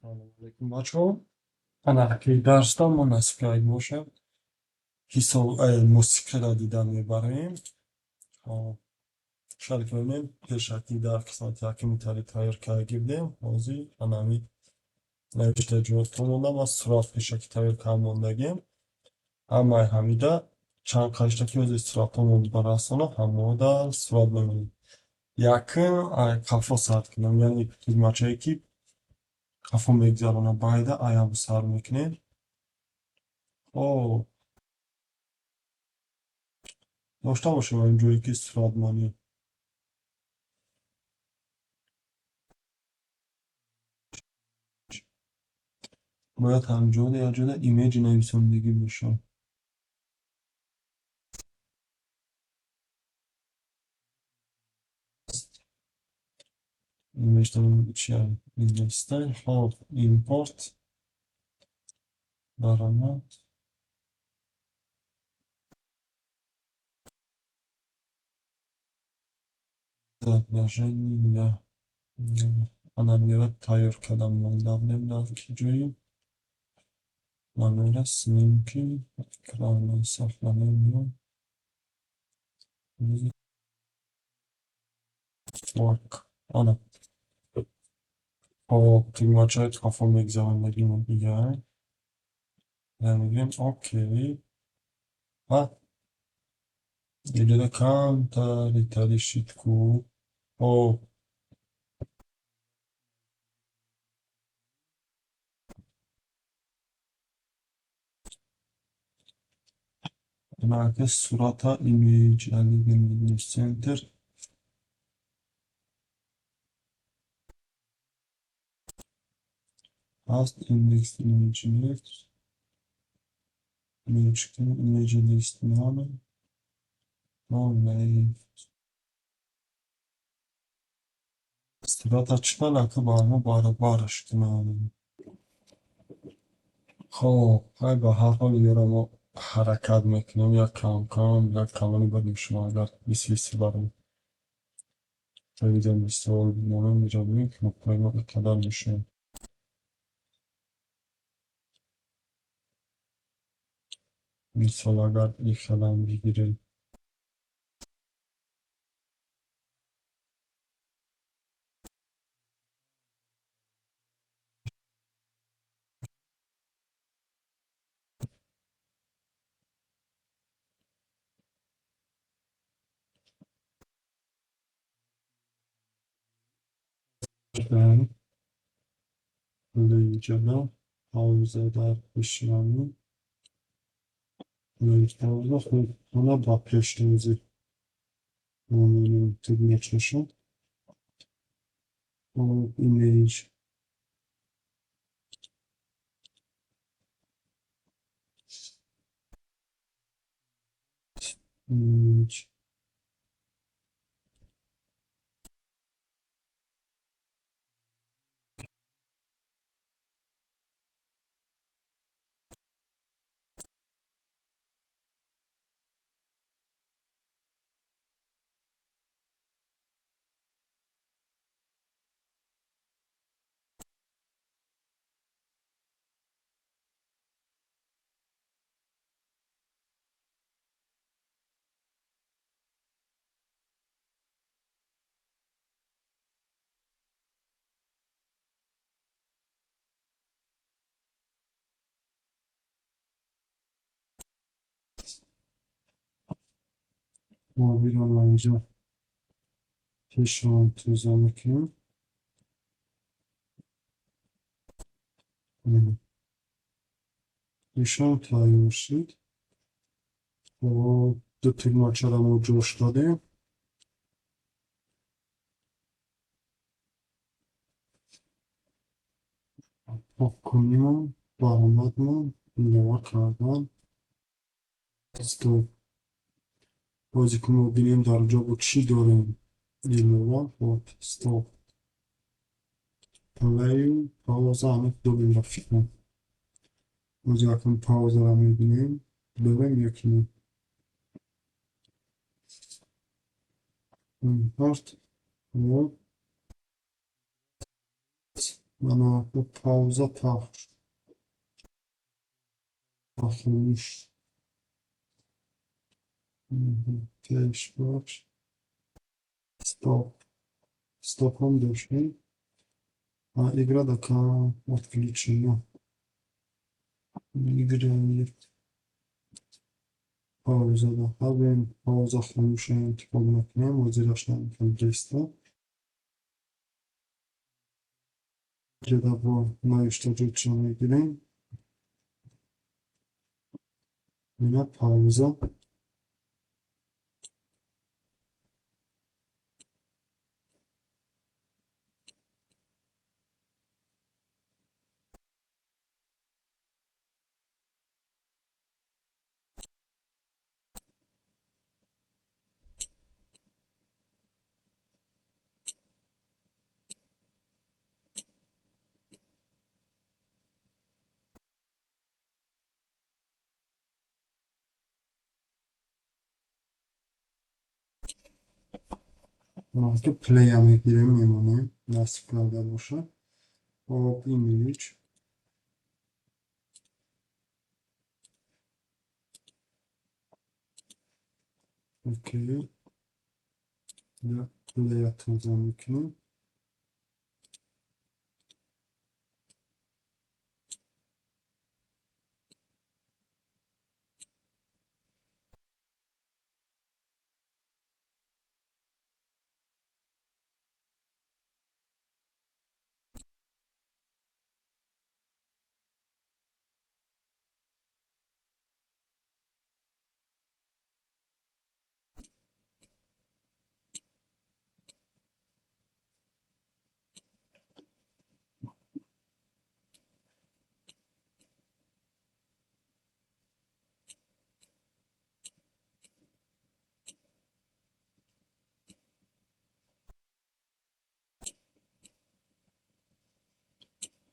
Салому алейкум, бачаҳо. Ана ки дарсда мо, насиб карда бошад, ҳисоб мусиқиро дида мебарем. Хоб, шояд ки мебинем, пешакӣ дар қисмати якуми таърих тайёр карда будем. Ҳозир ана ҳамин навишта ҷоятон монда, ман сурат пешакӣ тайёр карда мондагием. Ҳамаи ҳамида чанд қашта ки ҳозир суратҳомон барасонам, ҳамода сурат мемонем. Якум қафо сар кунам, яъне тугмачае ки қафо мегузаронад, байда аям сар мекунем. Хоб, дошта бошем ҳамин ҷое ки сурат монем. Бояд ҳамҷода якҷода имейҷи нависондагӣ бошад. Image нестай. Хоб, импорт баромад. Изображение. Ана мера тайёр кардам, монда будем дар ки ҷое. Манера снимки экрана сохранение. Так, ана. Хоб, тугмачаи қафо мегузарондагимон ия. Мегӯем окей. Ва иҷода камтари тари шид ку. Хоб. Ана сурата image align center. Ҳаст index image нест. Image image list none. No left. Сурата чӣ ҳалака ба мо баробараш кунам. Хоб, ҳай, ба ҳар ҳол ёро мо ҳаракат мекунем, як кам-кам, як калони барем. Шумо агар вис-виси барем. Видео мисол бимонем, инҷо бибинем, кнопкаи мо иқадар мешавад. Мисол, агар ин хелам бигирем. Инҷода пауза дар пешравӣ. Пауза хуб, ана ба пештозӣ монем тугмачаша. Хоб, image. Image. Мо инҷо пешро тоза мекунем. Ишон тайёр шуд. Хоб, ду тугмачаро мо ҷош додем. Поккунимон, баромадмон, илова кардан. Стоп. Бозе ки мо бинем, дар ҷо бо чӣ дорем? Илова, хоб, стоп. Play, пауза ҳама дорем ба фикрам. Боз якум паузаро мебинем. Дорем ё ки не? Импорт. Хоб. Ана пауза пахш, хомӯш, пешпахш, стоп, стопам доштем. Игра до отключена. Игра пауза ҳабем, пауза хомӯша интихоб мекунем, ҳозираш наметавон. Ҷода бо навиштаҷотшо мегирем. Ина пауза. Ки play мегирем, мемонем, насиб карда бошад. Хоб, image. Окей. Play тоза мекунем.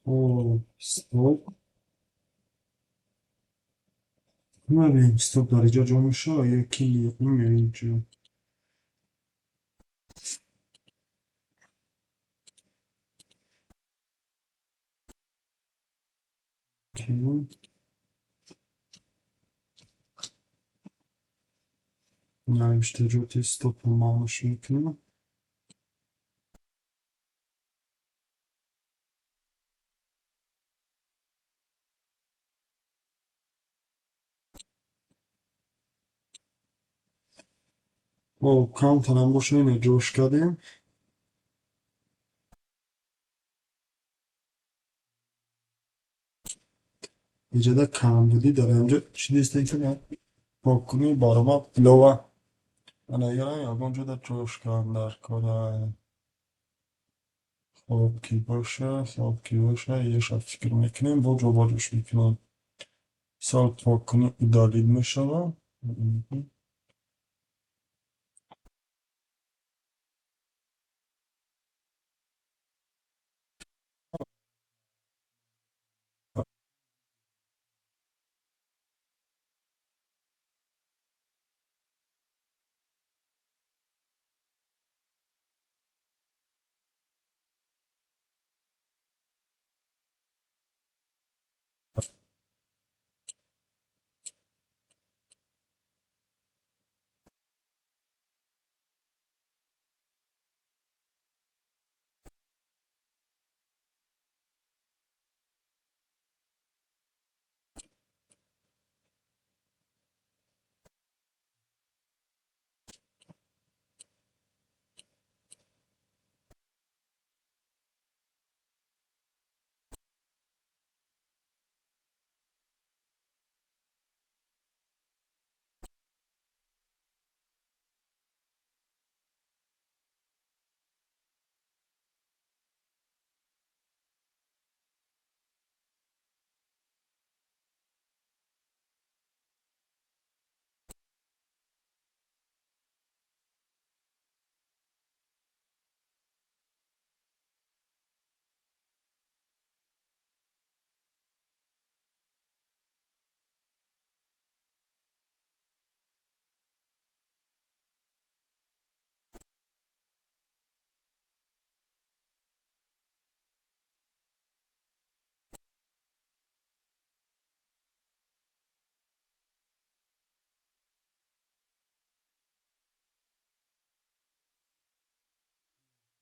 Хоб, стоп. Мебинем, стоп дар инҷо ҷо мешавад ё ки ин ё инҷо. Окей. Навиштаҷоти стопро маънош мекунем. Хоб, камтарам боша, ина ҷош кардем. Иҷода камбудӣ дар инҷо чӣ дистем, ки покунӣ баромад илова. Ана ярам ягон ҷода ҷош кардам дар кора. Хоб ки боша, хоб ки боша, еша фикр мекунем, бо ҷобаҷош мекунем. Мисол, покунӣ удалить мешавад.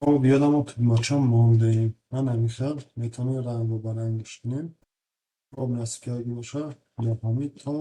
Хоб, ёдамо, тугмача мондем. Ман ҳамин хел метавонем рангу барангаш кунем. Хоб, насиб карда боша, дар ҳамин то